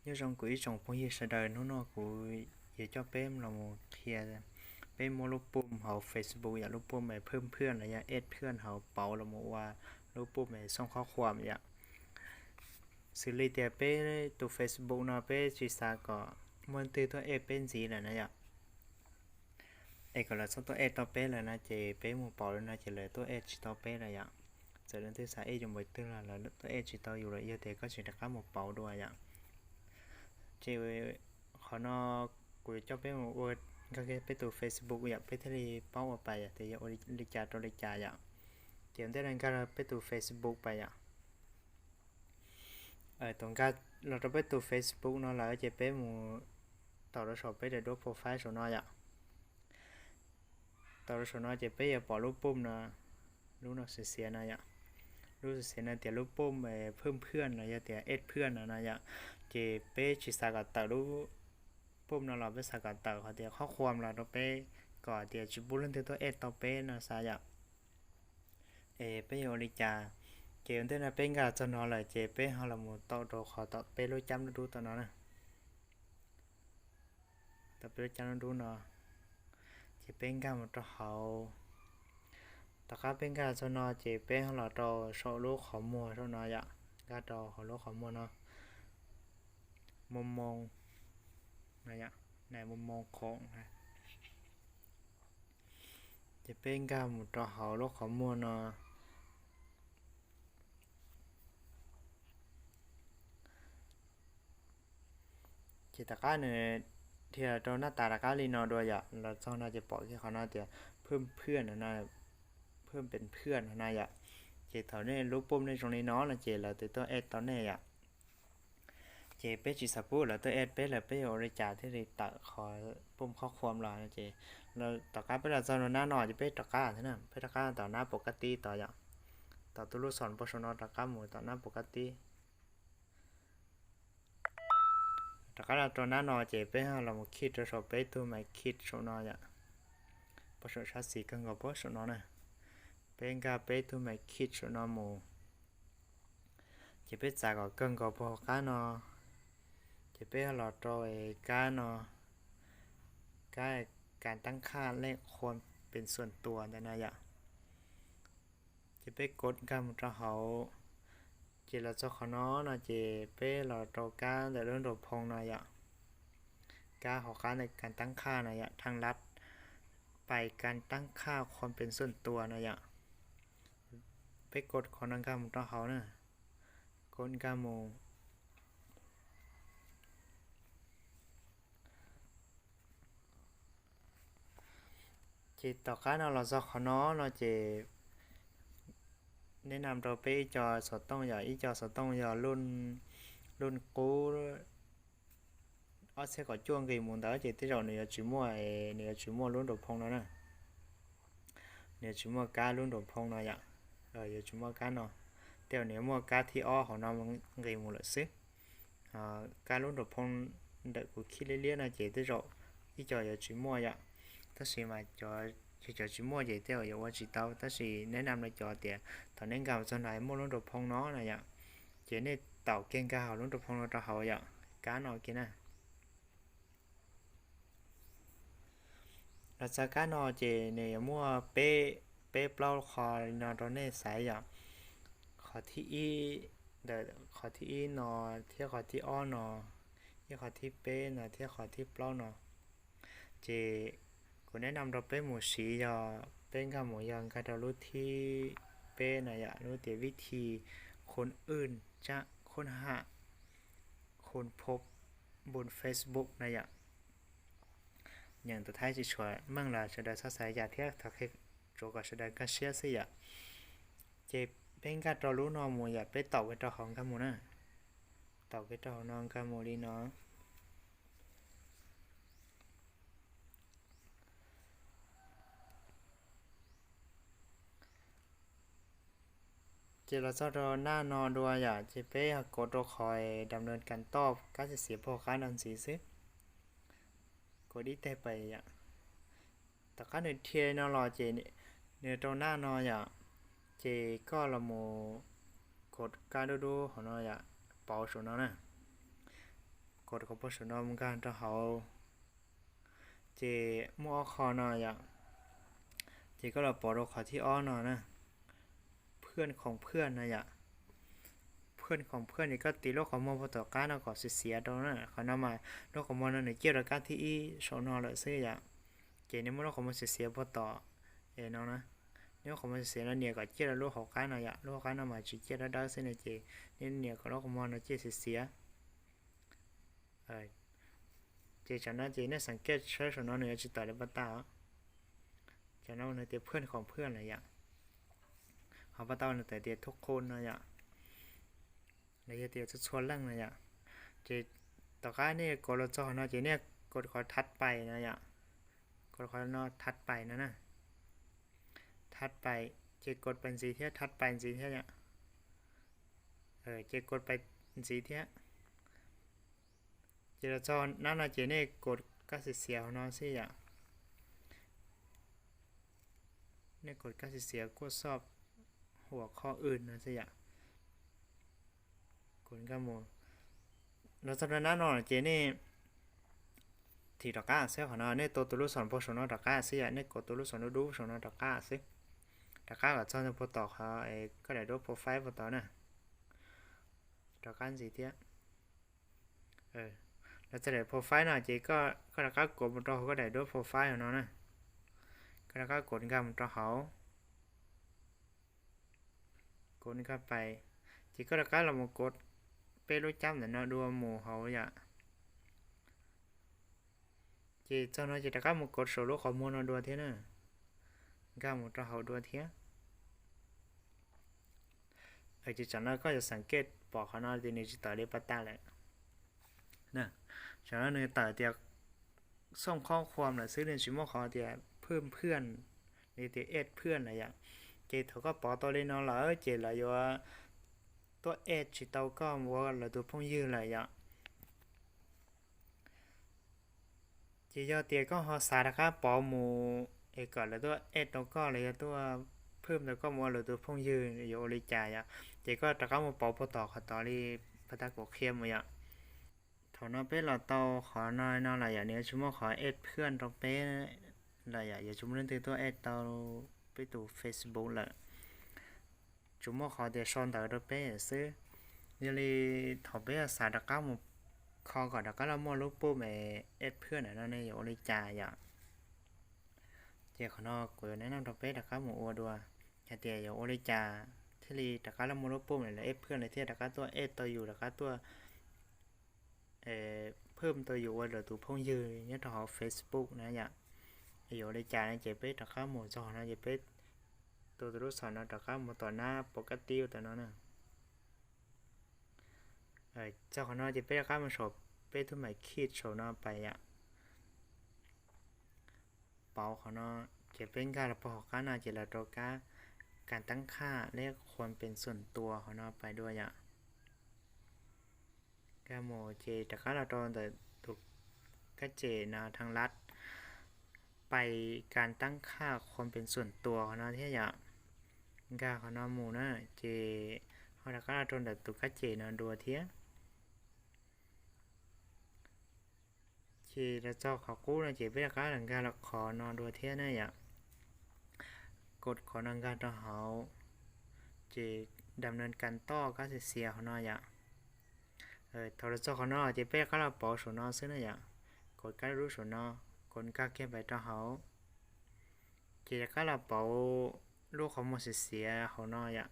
Nyob zoo kuv ib tsoom phooj ywg sawv daws, hnub no kuv yuav coj peb los mus qhia peb muab lub pum hauv Facebook yom, lub pum es phwj phwj los yog ej phwj hauv pauv los mus ua lub pum es xooj qhob khuam yom. Xws li tias peb tus Facebook no peb tsis xav kom muaj leej twg tuaj ej peb ntxiv lawm na yom, es kom lawv txhob tuaj ej tau peb lawm na, ces peb mus pauv lawm no ces lawv tuaj ej tsis tau peb lawm yom. Txawm leej twg xav ej yus npaum twg los lawv tuaj ej tsis tau yus lawm, yog tias koj tsis rov qab mus pauv dua yom. Ces qhov no kuv yuav coj peb mus ua nkag kiag peb tus Facebook yom, peb thiaj li paub ua pais yom, tias yog ua li cas rau li cas yom. Ces ua ntej no nkag rau peb tus Facebook pais yom. Thaum nkag los rau peb tus Facebook no lawm ces peb mus tau rau saum peb daim duab profile saum no yom. Tau rau saum no ces peb yuav pom lub pum no, lub no xiav xiav no yom. Lub xiav xiav no tias lub pum phwj phwj no yog tias ej phwj no no yom. Ces peb tsis xav kom tawm lub pum no los, peb xav kom tawm qhov tias qhob khuam los rau peb, kom tias tsis pub leej twg tuaj ej tau peb no xav yom. Es peb yuav ua li cas? Ces ua ntej no peb nkag txog no lawm ces peb ho los mus tau rau qhov tom peb lub cab dub dub tom no na. Tom peb lub cab dub dub no, ces peb nkag mus rau hauv. Tom qab peb nkag txog no ces peb ho los rau saum lub qhov muag saum no yom, nkag rau hauv lub qhov muag no, moo moo, moo moo khoom. Ces peb nkag mus rau hauv lub qhov muag no. Ces tom qab nws dhia rau naj tas rov qab li no dua yom, los txog no ces pom kiag qhov no tias phwj phwj no, phwj pes phwj no no yom. Ces thaum nej lub pum nej zoo li no no ces lawv twb tuaj ej tau nej yom. Ces peb tsis xav pub lawv tuaj ej peb lawm, peb yuav ua li cas thiaj li tawm qhov pum qhob khuam los no ces, tom qab peb los txog rau nab no ces peb rov qab thiab na, peb rov qab tom nab pum kab tib tod yom, tom tus lub xom pau saum no rov qab mus tom nab pum kab tib. Rov qab los rau nab no ces peb los mus khij rau saum peb tug mais khij saum no yom, pau saum sab xis kawg nkaus pab saum no na. Peb nkag peb tug mais khij saum no mus, ces peb txav kom kawg nkaus pau hauv qab no, ces peb los rau kab no, kab kas tab khaj lej qhua pes xuam tuas ntawm no yom. Ces peb kov nkag mus rau hauv, ces los txog qhov no no ces peb los rau kab ntawm lub nraum phoo no yom, kab hauv qab ntawm kas tab khaj no yom, thaj lab pais kas tab khaj qhua pes xuam tuas no yom. Peb kov qhov no nkag mus rau hauv na, kov nkag mus. Ces tom qab no los txog qhov no no ces nej nam rau peb ib co xov tooj yom, ib co xov tooj yog luj qub ob txhiab kaum cuaj nqis mus ntawd ces tej zaum nws yuav tsis muaj, nws yuav tsis muaj lub nraum phoo no na. Nws yuav tsis muaj kab lub nraum phoo no yom, yuav tsis muaj kab no. Tej zaum nws yuav muaj kab thib ob hauv no nqis mus lawm xwb. Kab lub nraum phoo ntawm kuv khij liab liab no ces tej zaum ib co yuav tsis muaj yom. Tab sis mas cov, cov tsis muaj ces tej zaum yuav ua tsis tau, tab sis nej nam no cov tias thaum nej nkag txog no muaj lub nraum phoo no na yom, ces nej taum kiag nkag hauv lub nraum phoo no rau hauv yom, kab no kiag na. Los txog kab no ces nws yuav muaj peb, peb plaub qho li no rau nej xaiv yom. Qhov thib ib, ntawm qhov thib ib no, thiab qhov thib ob no, thiab qhov thib peb no, thiab qhov thib plaub no. Ces kuv nej nam rau peb mus siv yog peb nkag mus yog nkag rau lub thib peb no yom, lub tias vib thi khun wj tsab khun ham khun phob npun Facebook no yom. Nyeem tau Thaib tsis tshua meej los sawv daws txhob xav li cas thiab, thov qhia tsuav kom sawv daws nkag siab xwb yom. Ces peb nkag rau lub no mus yom, peb taum kiag rau hauv nkag mus na. Taum kiag rau hauv no nkag mus li no. Ces los txog rau naj no dua yom, ces peb yog kov rau qhov dam nws kas toj kab xiav xiav pag qab no ntxiv xwb. Kov dib teg pais yom. Tom qab nws dhia no los ces nws rau naj no yom, ces koj los mus kov kab dub dub hauv no yom, pauv saum no na. Kod qhov puag saum no mus nkag rau hauv, ces muaj ob qho no yom. Ces koj los pom rau qhov thib ob no na, phwaj khoom phwaj no yom. Phwaj khoom phwaj ces koj tis lub qhov muag puag tom qab no kom xiav xiav rau na. Qhov no mas lub qhov muag no nws ciaj rau kab thib ib saum no lawm xwb yom. Ces nws muaj lub qhov muag xiav xiav puag tom es no na. Neb lub qhov muag xiav xiav no nias kom ciaj rau lub hauv qab no yom. Lub hauv qab no mas tsis ciaj, dawb dawb xwb no ces neb nias kom lub qhov muag no ciaj xiav xiav. Ces tsam no ces nej xav kej saib saum no nws yuav tsis tawm li pab tau. Tsam no nws tias phwaj khoom phwaj lawm yom. Ho pab tau nws tawm tias thub qhun no yom. Los yog tias txhua txhua leej no yom. Ces tom qab nej kod los txog qhov no ces nej kod qhov thav pais no yom. Kod qhov no thav pais no na. Thav pais, ces kod pais ntxiv thiab, thav pais ntxiv thiab yom. Ces kod pais ntxiv thiab. Ces los txog nab no ces nej kod kab xiav xiav hauv no xwb yom. Nej kod kab xiav xiav kuaj xoj huam qhov wb no xwb yom. Kod nkag mus. Los txog rau nab no ces nej thim rov qab xwb, qhov no nej tua tus lub xom puag saum no rov qab xwb yom, nej kod tus lub xom dub dub saum no rov qab xwb. Rov qab kom txog puag tom qhov koj daim duab profile puag tod na. Rov qab ntxiv thiab. Los txog daim profile no ces koj rov qab kod mus rau hauv koj daim duab profile hauv no na. Koj rov qab kod nkag mus rau hauv. Kod nkag pais, ces koj rov qab los mus kod peb lub cab ntawm no dua mus hauv yom. Ces txog no ces rov qab mus kod saum lub qhov muag no dua thiab na. Nkag mus rau hauv dua thiab. Ces tsam no koj yuav xav kej pom qhov no ces nws tsis tawm li pab tau lawm. Tsam no nws tawm tias xoj qhob khuam lawm xwb, nws tsis muaj qhov tias phwaj phwaj li tias ej phwaj lawm yom. Ces thaum koj pov tau li no lawm ces lawv yuav tuaj ej tsis tau koj ua lawv tus phooj ywg lawm yom. Ces yog tias koj ho xav rov qab pov mus es kom lawv tuaj ej tau koj los yog tuaj phwaj tau koj mus ua lawv tus phooj ywg yuav ua li cas yom, ces koj rov qab mus pov puag tom qhov tod li pab tau kuv qhia mus yom. Thaum no peb los tau qhov no no lawm yom, nws yuav tsis muaj qhov ej phwaj rau peb lawm yom, yuav tsis muaj leej twg tuaj ej tau peb tus Facebook lawm. Tsuas muaj qhov tias sau ntawv rau peb xwb. Yog li thaum peb xav rov qab mus kho kom rov qab los muaj lub pum es ej phwaj ntawm no ne yuav ua li cas yom? Ces qhov no kuv yuav neb noj rau peb rov qab mus ua dua, hais tias yuav ua li cas thiaj li rov qab los muaj lub pum es lawv ej phwaj lawv thiaj rov qab tuaj ej tau yus, rov qab tuaj phwaj tau yus ua lawv tus phooj ywg nyob rau hauv Facebook na yom. Yuav ua li cas no ces peb rov qab mus txog qhov no ces peb tua tus lub xom no rov qab mus tom nab pov kab tib tom no na. Txog qhov no ces peb rov qab mus saum peb tug maim khij saum no pais yom. Pauv qhov no, ces peb nkag los puag hauv qab no ces los rau kab kas tab khaj lej khuam pes xuam tua qhov no pais dua yom. Nkag mus ces rov qab los rau ntawm tus kab cem no thaj lab, pais kas tab khaj khuam pes xuam tua qhov no thiab yom. Nkag qhov no mus na, ces ho rov qab los rau ntawm tus kab cem no dua thiab. Ces los txog qhov qub no ces peb rov qab los nkag los qhov no dua thiab na yom. Kod qhov no nkag rau hauv, ces dam nees kas toj kab xiav xiav qhov no yom. Thaum los txog qhov no ces peb rov qab los pauv saum no xwb na yom. Kod kab lub saum no, kod nkag kiag pais rau hauv. Ces rov qab los pauv lub qhov muag xiav xiav hauv no yom.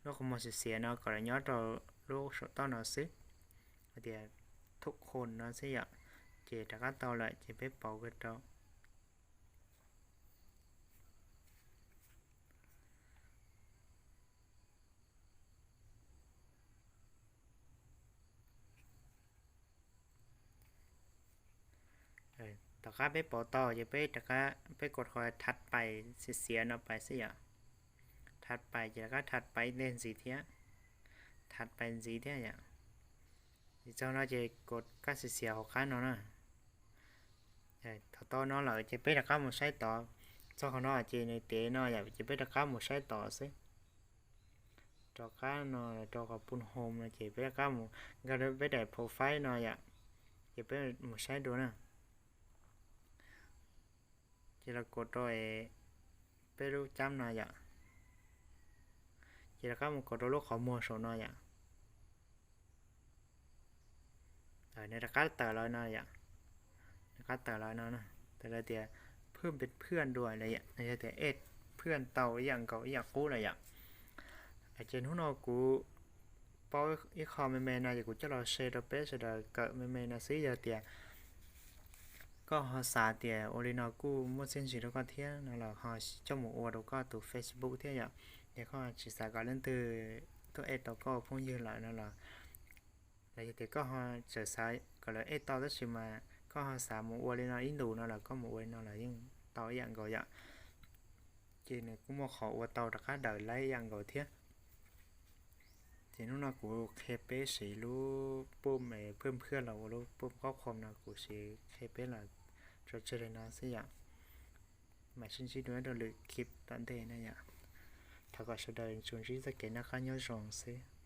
Lub qhov muag xiav xiav no kom los nyob rau lub saum toj no xwb, hais tias thub qhun no xwb yom. Ces rov qab tau lawm ces peb pauv kiag rau. Tom qab peb pauv tau ces peb rov qab peb kod qhov thav pais xiav xiav no pais xwb yom. Thav pais ces rov qab thav pais ib ntej ntxiv thiab. Thav pais ntxiv thiab yom. Ces txog no ces kod kab xiav xiav hauv qab no na. Thaum tau no lawm ces peb rov qab mus saib tod. Txog qhov no ces nws tev no yom, ces peb rov qab mus saib tod xwb. Rov qab no rau qhov pun home no ces peb rov qab mus nkag peb daim profile no yom. Ces peb mus saib dua na. Ces los kov rau peb lub cab no yom. Ces rov qab mus kov rau lub qhov muag saum no yom. Nws rov qab tawm los no yom. Rov qab tawm los no, tawm los tias phwj pes phwj dua lawm yom, yog tias ej phwj tau ib yam nkaus ib yam qub lawm yom. Ces hnub no kuv paub ib qho me me no ces kuv coj los share rau peb sawv daws kawm me me no xwb. Yog tias koj ho xav tias ua li no kuj muaj txiaj ntsig rau koj thiab no los ho coj mus ua rau koj tus Facebook thiab yom. Yog koj tsis xav kom leej twg tuaj ej tau koj ua phooj ywg lawm no los, los yog tias koj ho tseem xav kom lawv ej tau tab sis mas koj ho xav mus ua li no ib ntus no los koj mus ua li no los yeej tau ib yam nkaus yom. Ces nws kuj muaj qhov ua tau rov qab daws laib ib yam nkaus thiab. Ces hnub no kuv qhia peb siv lub pum phwj phwj los ua lub pum qhob qhom no kuv siv qhia peb los tso tseg li no xwb yom. Mam sib ntsib dua rau lwm clip tom ntej na yom. Thov kom sawv daws tsuas ntsib txoj kev noj qab nyob zoo xwb.